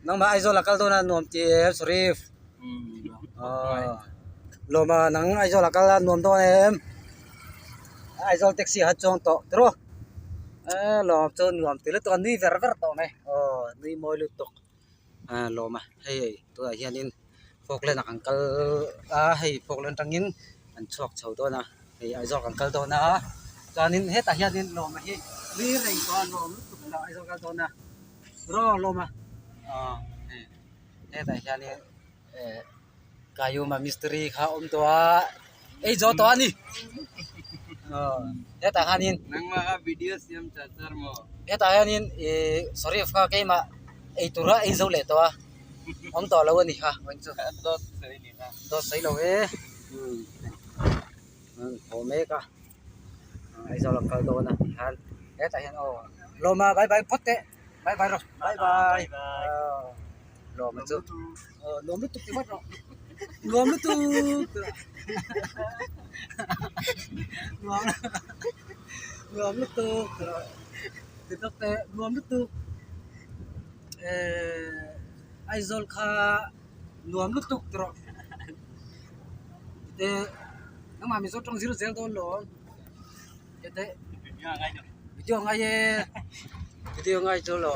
Nangmah Aizawl a kal dawn a nuam ti em Sharif? Lawma nang Aizawl a kal a nuam dawn em? Aizawl taxi a chuang tawh tiraw? Eee lawm chu nuam ti lutuk a nui ver ver tawh mai aw nui mawi lutuk lawma hei tunah hianin Falkland ah kan kal a hei Falkland atangin kan chhuak chho dawn a hei Aizawl kan kal dawn a chuanin hetah hianin lawma hi nui reng tawh a nuam lutuk tawh Aizawl kal dawn a. Raw lawm a aw hei hetah hianin eh Kayuma mistiri kha a awm tawh a ei zo tawh a ni aw hetah hianin Nangmah a video siam char char maw? Hetah hianin ih Sharif kha keimah ei tura ei zo leh tawh a awm tawh lo a ni kha vawiin chu Dawt sawi ni kha. Dawt sawi lo e umm haw mek a Aizawl an kal dawn a tih khan hetah hian aw lawma bye bye phawt teh bye bye rawh bye bye lawma chu aw nuam lutuk ti vat rawh nuam lutuk nuam nuam lutuk ti tak teh nuam lutuk ehh Aizawl kha nuam lutuk ti rawh teh. Nangmah Mizo tawng zir zel dawn lo tete video ngai e video ngai chu lo.